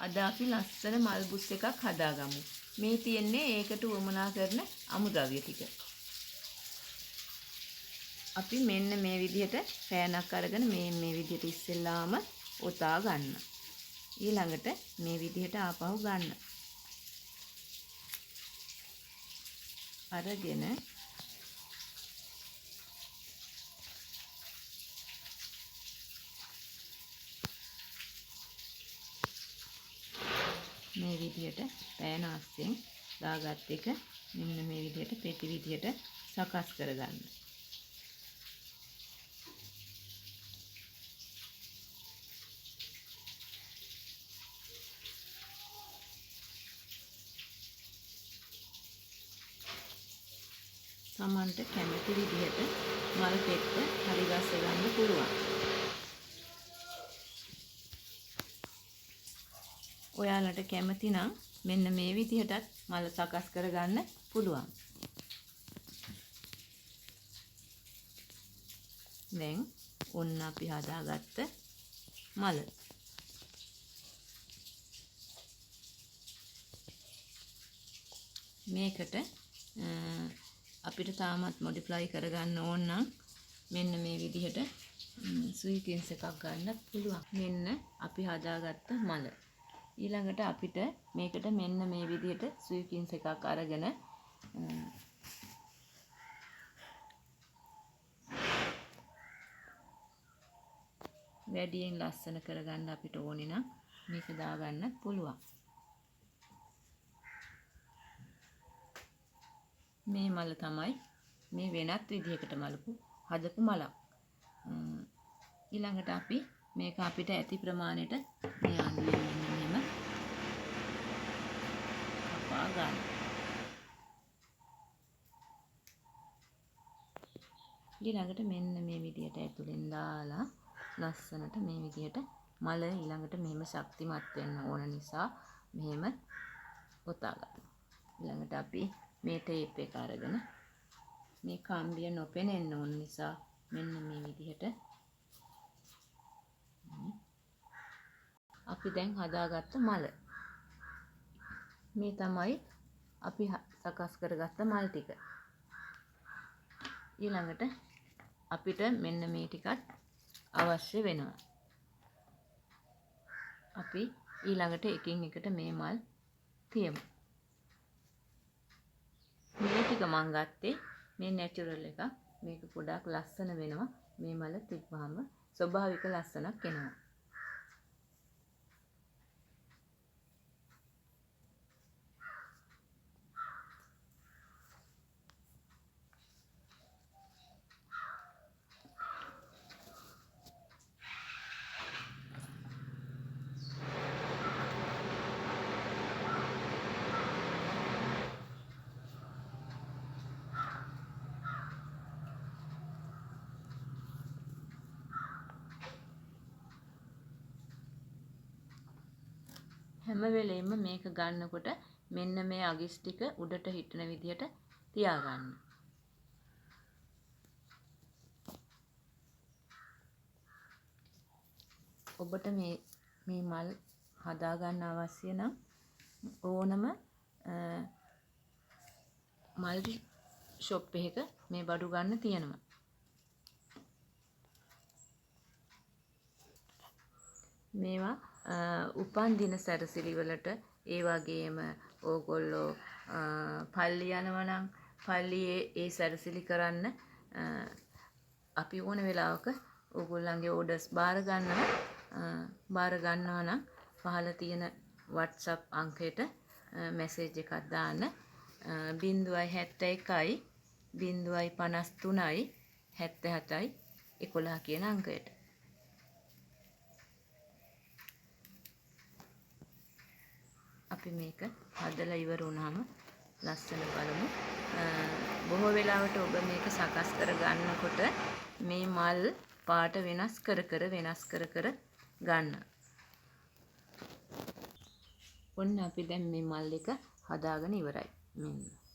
අද අපි ලස්සන මල් බුස් එකක් හදාගමු. මේ තියෙන්නේ ඒකට උවමනා කරන අමුද්‍රව්‍ය ටික. අපි මෙන්න මේ විදිහට පෑනක් අරගෙන මේ විදිහට ඉස්සෙල්ලාම ඔතා ගන්න. ඊළඟට මේ විදිහට ආපහු ගන්න. අරගෙන මේ විදිහට පෑන අස්සෙන් දාගත් එක මෙන්න මේ විදිහට පෙති විදිහට සකස් කරගන්න. තමන්ට කැමති විදිහට මල් පෙත්ත හරි ගස්ස ගන්න පුළුවන්. ඔයාලට කැමති නම් මෙන්න මේ විදිහටත් මල් සකස් කරගන්න පුළුවන්. දැන් ඔන්න අපි හදාගත්ත මල. මේකට අපිට තාමත් මොඩිෆයි කරගන්න ඕන නම් මෙන්න මේ විදිහට සීක්වෙන්ස් එකක් ගන්නත් පුළුවන්. මෙන්න අපි හදාගත්ත මල. ඊළඟට අපිට මේකට මෙන්න මේ විදිහට සීක්වෙන්ස් එකක් අරගෙන වැඩියෙන් ලස්සන කරගන්න අපිට ඕනේ නම් මේක දාගන්නත් පුළුවන්. මේ මල තමයි මේ වෙනත් විදිහකට මලපු හදපු මලක්. ඊළඟට අපි මේක අපිට ඇති ප්‍රමාණයට මේ ආණ්ඩුවෙන් මෙන්න මෙහෙම කපා ගන්න. ඊළඟට මෙන්න මේ විදිහට ඇතුලෙන් දාලා ලස්සනට මේ විදිහට මල ඊළඟට මෙහෙම ශක්තිමත් වෙන්න ඕන නිසා මෙහෙම ඔතා ගන්න. ඊළඟට අපි මේ ටේප් එක අරගෙන මේ කම්බිය නොපෙනෙන්න ඕන නිසා මෙන්න මේ විදිහට අපි දැන් හදාගත්ත මල. මේ තමයි අපි සකස් කරගත්ත මල් ටික. ඊළඟට අපිට මෙන්න මේ ටිකත් අවශ්‍ය වෙනවා. අපි ඊළඟට එකින් එකට මේ මල් තියමු. මේ ටික මං ගත්තේ මේ නැචරල් එකක්. මේක පොඩක් ලස්සන වෙනවා. මේ මල තිබ්බහම ස්වභාවික ලස්සනක් එනවා. හැම වෙලේම මේක ගන්නකොට මෙන්න මේ අගිස් ටික උඩට හිටන විදිහට තියාගන්න. ඔබට මේ මල් හදාගන්න අවශ්‍ය නම් ඕනම මල් ෂොප් එකක මේ බඩු ගන්න තියෙනවා. මේවා උපන් දින සැරසිලි වලට, ඒ වගේම ඕගොල්ලෝ පල්ලි යනවා නම් පල්ලියේ ඒ සැරසිලි කරන්න අපි ඕන වෙලාවක ඕගොල්ලන්ගේ ඕඩර්ස් බාර ගන්නවා නම් පහළ තියෙන WhatsApp අංකයට මැසේජ් එකක් දාන්න. 071 053 77 11 කියන අංකයට. අපි මේක හදලා ඉවර වුණාම ලස්සන බලමු. බොහෝ වෙලාවට ඔබ මේක සකස් කර ගන්නකොට මේ මල් පාට වෙනස් කර කර වෙනස් කර කර ගන්න. ඔන්න අපි දැන් මේ මල් එක හදාගෙන ඉවරයි. මෙන්න.